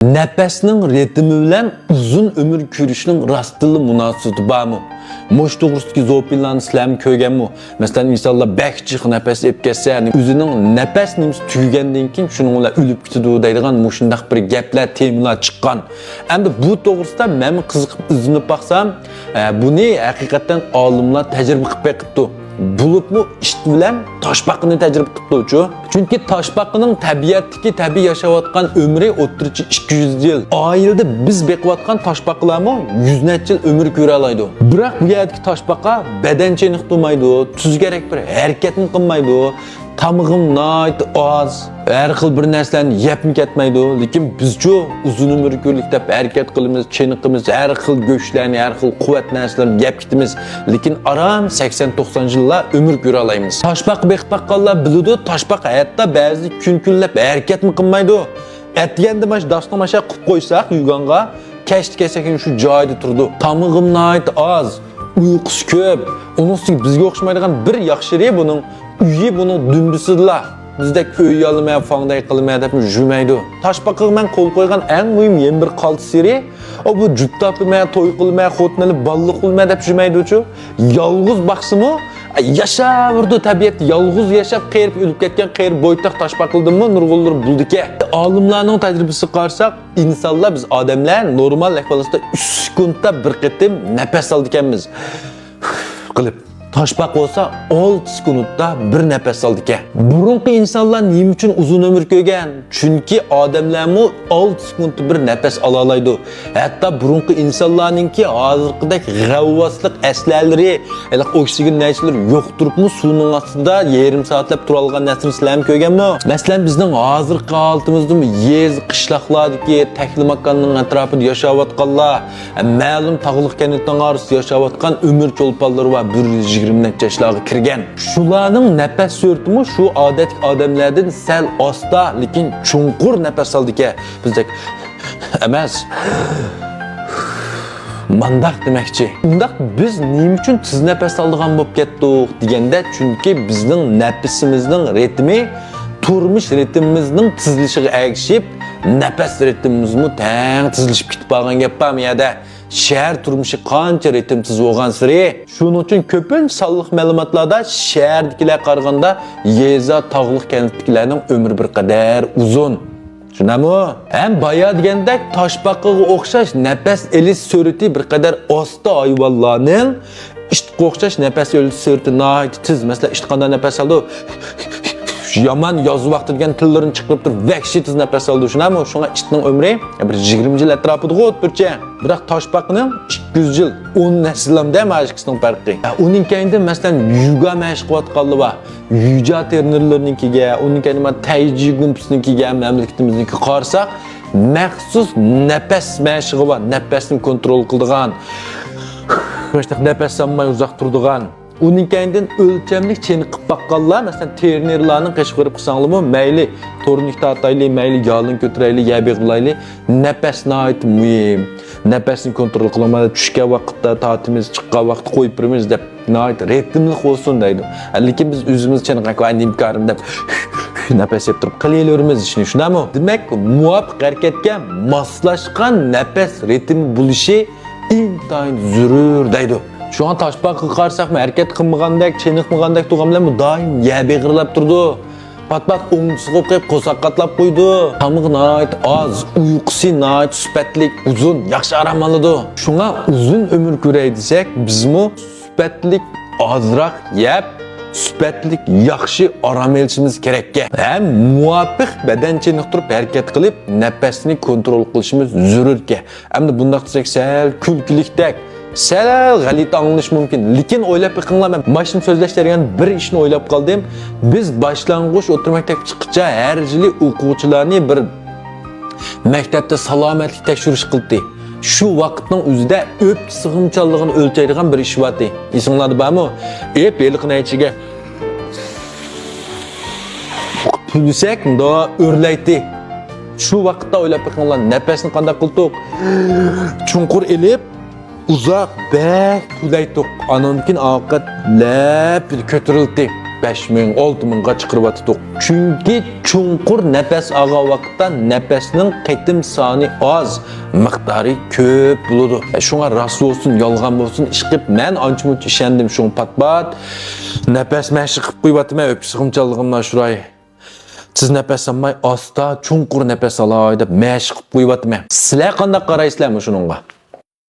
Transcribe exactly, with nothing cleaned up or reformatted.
نەپەسنىڭ رىتىمى بىلەن ئۇزۇن ئۆمۈر كۆرۈشنىڭ راستتىنلا مۇناسىۋىتى بارمۇ؟ مۇشۇ توغرىسىدىكى زوپىيلارنى سىلەرمۇ كۆرگەنمۇ؟ مەسىلەن، ئىنسانلار بەك جىق نەپەس ئېلىپ كەتسە، ئۆزىنىڭ نەپەس نېمىسى تۈگىگەندىن كېيىن شۇنىڭ بىلەن ئۆلۈپ كېتىدۇ دەيدىغان مۇشۇنداق بىر گەپلەر، تېمىلار چىققان. ئەمدى بۇ توغرىسىدا مەنمۇ قىزىقىپ ئىزدىنىپ باقسام، ئە، بۇنى ھەقىقەتەن ئالىملار تەجرىبە قىلىپ بېقىپتۇ. بولۇپمۇ ئىت بىلەن تاشپاقىنى تەجرىبە قىپتۇچۇ. چۈنكى تاشپاقىنىڭ تەبىئەتتىكى تەبىئىي ياشاۋاتقان ئۆمرى ئوتتۇرىچە ئىككى يۈز يىل. ئائىلىدە بىز بېقىۋاتقان تاشپاقىلارمۇ يۈز نەچچە يىل ئۆمۈر كۆرەلەيدۇ. بىراق بۇ يەردىكى تاشپاقا بەدەن چېنىقتۇرمايدۇ، تۈزگەرەك بىر ھەرىكەتمۇ قىلمايدۇ. تامىقىمۇ ناھايىتى ئاز. ھەر خىل بىر نەرسىلەرنى يەپمۇ كەتمەيدۇ. لېكىن بىزچۇ ئۇزۇن ئۆمۈر كۆرلۈك دەپ ھەرىكەت قىلىمىز، چېنىقىمىز، ھەر خىل گۆشلەرنى، ھەر خىل قۇۋۋەت نەرسىلەرنى يەپ كېتىمىز. لېكىن ئاران سەكسەن توقسان يىللا ئۆمۈر كۆرەلەيمىز. تاشپاقا بېقىپ باققانلار بىلىدۇ، تاشپاقا ھەتتا بەزىدە كۈن-كۈنلەپ ھەرىكەتمۇ قىلمايدۇ. ئەتىگەندە مانا داستىخان ماشا قىلىپ قويساق يۇگانغا، كەچتە كەلسەك شۇ جايىدا تۇرىدۇ. تامىقىمۇ ناھايىتى ئاز، ئۇيقۇسى كۆپ. ئۇنىڭ ئۈستىگە بىزگە ئوخشىمايدىغان بىر ياخشى يېرى بۇنىڭ ئۆيى، بۇنىڭ دۈمبىسىدىلا. بىزدەك ئۆي ئالىمەن، فاڭدەي قىلىمەن دەپ يۈرمەيدۇ. تاشپاقىغا مەن قول قويغان ئەڭ مۇھىم يەنە بىر قالتىس يېرى، ئۇ بۇ جۈپ تاپىمەن، توي قىلىمەن، خوتۇن ئېلىپ بالىلىق قىلىمەن دەپ يۈرمەيدۇچۇ. يالغۇز باقسىمۇ، ياشاۋېرىدۇ تەبىئەتتە. يالغۇز ياشاپ، قېرىپ ئۆلۈپ كەتكەن قېرى بويتاق تاشپاقىلىدىنمۇ نۇرغۇنلىرى بولىدىكەن. ئالىملارنىڭ تەجرىبىسىگە قارىساق، ئىنسانلار، بىز ئادەملەر نورمال ئەھۋالىدا ئۈچ سېكۇنتتا بىر قېتىم نەپەس ئالىدىكەنمىز. قىلىپ. تاشپاقا بولسا ئالتە سېكۇنتتا بىر نەپەس ئالىدىكەن. بۇرۇنقى ئىنسانلار نېمە ئۈچۈن ئۇزۇن ئۆمۈر كۆرگەن؟ چۈنكى ئادەملەرمۇ ئالتە سېكۇنتتا بىر نەپەس ئالالايدۇ. ھەتتا بۇرۇنقى ئىنسانلارنىڭكى ھازىرقىدەك غەۋۋاسلىق ئەسلىھەلىرى، ھېلىقى ئوكسىگېن نەرسىلىرى يوق تۇرۇپمۇ سۇنىڭ ئاستىدا يېرىم سائەتلەپ تۇرالىغان نەرسىنى سىلەرمۇ كۆرگەنمۇ؟ مەسىلەن، بىزنىڭ ھازىرقى ھالىتىمىزدىمۇ يېزا، قىشلاقلاردىكى تەكلىماكاننىڭ ئەتراپىدا ياشاۋاتقانلار، مەلۇم تاغلىق كەنتنىڭ ئارىسىدا ياشاۋاتقان ئۆمۈر چولپانلىرى بار، بىر يۈز يىگىرمە نەچچە ياشلارغا كىرگەن. شۇلارنىڭ نەپەس سۈرئىتىمۇ شۇ ئادەتتىكى ئادەملەردىن سەل ئاستا، لېكىن چوڭقۇر نەپەس ئالىدىكەن. بىزدەك ئەمەس. مانداق دېمەكچى. ئۇنداق بىز نېمە ئۈچۈن تېز نەپەس ئالىدىغان بولۇپ كەتتۇق دېگەندە، چۈنكى بىزنىڭ نەپىسىمىزنىڭ رىتىمى تۇرمۇش رىتىمىمىزنىڭ تېزلىشىگە ئەگىشىپ، نەپەس رىتىمىمىزمۇ تەڭ تېزلىشىپ كېتىپ بارغان گەپ بار بۇ يەردە. شەھەر تۇرمۇشى قانچە رىتىم تېز بولغانسېرى، شۇنىڭ ئۈچۈن كۆپىنچە سانلىق مەلۇماتلاردا شەھەردىكىلەرگە قارىغاندا يېزا، تاغلىق كەنتتىكىلەرنىڭ ئۆمرى بىر قەدەر ئۇزۇن. چۈشىنەمۇ؟ ھەم بايا دېگەندەك تاشپاقىغا ئوخشاش نەپەس ئېلىش سۈرئىتى بىر قەدەر ئاستا ھايۋانلارنىڭ، ئىتقا ئوخشاش نەپەس ئېلىش سۈرئىتى ناھايىتى تېز. مەسىلەن، ئىت قانداق نەپەس ئالىدۇ؟ يامان ياز ۋاقتى دېگەن تىللىرىنى چىقىرىپ تۇرۇپ، ۋەھشىي تېز نەپەس ئالىدۇ. شۇنداقمۇ؟ شۇڭا ئىتنىڭ ئۆمرى بىر يىگىرمە يىل ئەتراپىدىغۇ ئوتتۇرىچە. بىراق تاشپاقىنىڭ ئىككى يۈز يىل، ئون نەچچە يىللامدە مانا ئىككىسىنىڭ پەرقى. ئۇنىڭ كەينىدىن، مەسىلەن، يوگا مەشىق قىلىۋاتقانلار بار. يۈجا ترېنېرلىرىنىڭكىگە، ئۇنىڭ كەينىدىن مانا تەيجى گۇنپىسىنىڭكىگە، مەملىكىتىمىزنىڭكىگە قارىساق، مەخسۇس نەپەس مەشىقى بار، نەپەسنى كونترول قىلىدىغان، مۇشۇنداق نەپەس ئالماي ئۇزاق تۇرىدىغان. ئۇنىڭ كەينىدىن ئۆلچەملىك چېنىقىپ باققانلار، مەسىلەن، ترېنېرلارنىڭ قېشىغا بېرىپ قىلساڭلارمۇ، مەيلى تورنىك تارتايلى، مەيلى يالىنى كۆتۈرەيلى، يەر بېغىرلايلى، نەپەس ناھايىتى مۇھىم. نەپەسنى كونترول قىلىڭلار، چۈشكەن ۋاقىتتا تارتىمىز، چىققان ۋاقىتتا قويۇپ بېرىمىز دەپ ناھايىتى رىتىملىق بولسۇن دەيدۇ. لېكىن بىز ئۆزىمىز چېنىققان، ۋاي، نېمە كارىم دەپ نەپەس يەپ تۇرۇپ قىلىۋېرىمىز ئىشنى، شۇنداقمۇ؟ دېمەك، مۇۋاپىق ھەرىكەتكە ماسلاشقان نەپەس رىتىمى بولۇشى ئىنتايىن زۆرۈر دەيدۇ. شۇڭا تاشپاقىغا قارىساقمۇ، ھەرىكەت قىلمىغاندەك، چېنىقمىغاندەك تۇرغان بىلەن بۇ دائىم يەر بېغىرلاپ تۇرىدۇ. پات-پات ئوڭدىسىغا قويۇپ قوساق قاتلاپ قويىدۇ. تامىقى ناھايىتى ئاز، ئۇيقۇسى ناھايىتى سۈپەتلىك، ئۇزۇن، ياخشى ئارام ئالىدۇ. شۇڭا ئۇزۇن ئۆمۈر كۆرەي دېسەك، بىزمۇ سۈپەتلىك ئازراق يەپ، سۈپەتلىك ياخشى ئارام ئېلىشىمىز كېرەككەن. ھەم مۇۋاپىق بەدەن چېنىقتۇرۇپ ھەرىكەت قىلىپ، نەپەسنى كونترول قىلىشىمىز زۆرۈركەن. ئەمدى بۇنداق دېسەك سەل كۈلكىلىكتەك، سەل غەلىتە ئاڭلىنىشى مۇمكىن. لېكىن ئويلاپ بېقىڭلار، مەن ماشىنا سۆزلەشتە دېگەن بىر ئىشنى ئويلاپ قالدىم. بىز باشلانغۇچ ئوتتۇرا مەكتەپكە چىققىچە ھەر يىلى ئوقۇغۇچىلارنى بىر مەكتەپتە سالامەتلىك تەكشۈرۈش قىلدى. شۇ ۋاقىتنىڭ ئۆزىدە ئۆپكە سىغىمچانلىقىنى ئۆلچەيدىغان بىر ئىش بارتى. ئېسىڭلاردا بارمۇ؟ ئېپ ھېلىقىنىڭ ئىچىگە پۈۋلىسەك، مۇنداق ئۆرلەيتتى. شۇ ۋاقىتتا ئويلاپ بېقىڭلار، نەپەسنى قانداق قىلدۇق؟ چوڭقۇر ئېلىپ، ئۇزاق، بەك پۈۋلەيتتۇق. ئانىڭدىن كېيىن ئاقىۋەت لەپ كۆتۈرۈلدى. بەش مىڭ، ئالتە مىڭغا چىقىرىۋاتىدۇق. چۈنكى چوڭقۇر نەپەس ئالغان ۋاقىتتا نەپەسنىڭ قېتىم سانى ئاز، مىقدارى كۆپ بولىدۇ. شۇڭا راست بولسۇن، يالغان بولسۇن، ئىشقىپ مەن ئانچە-مۇنچە ئىشەندىم. شۇڭا پات-پات نەپەس مەشىق قىلىپ قويۇۋاتىمەن، ئۆپكە سىغىمچانلىقىمنى ئاشۇراي. سىز نەپەس ئالماي، ئاستا، چوڭقۇر نەپەس ئالاي دەپ مەشىق قىلىپ قويۇۋاتىمەن. سىلەر قانداق قارايسىلەر مۇشۇنىڭغا؟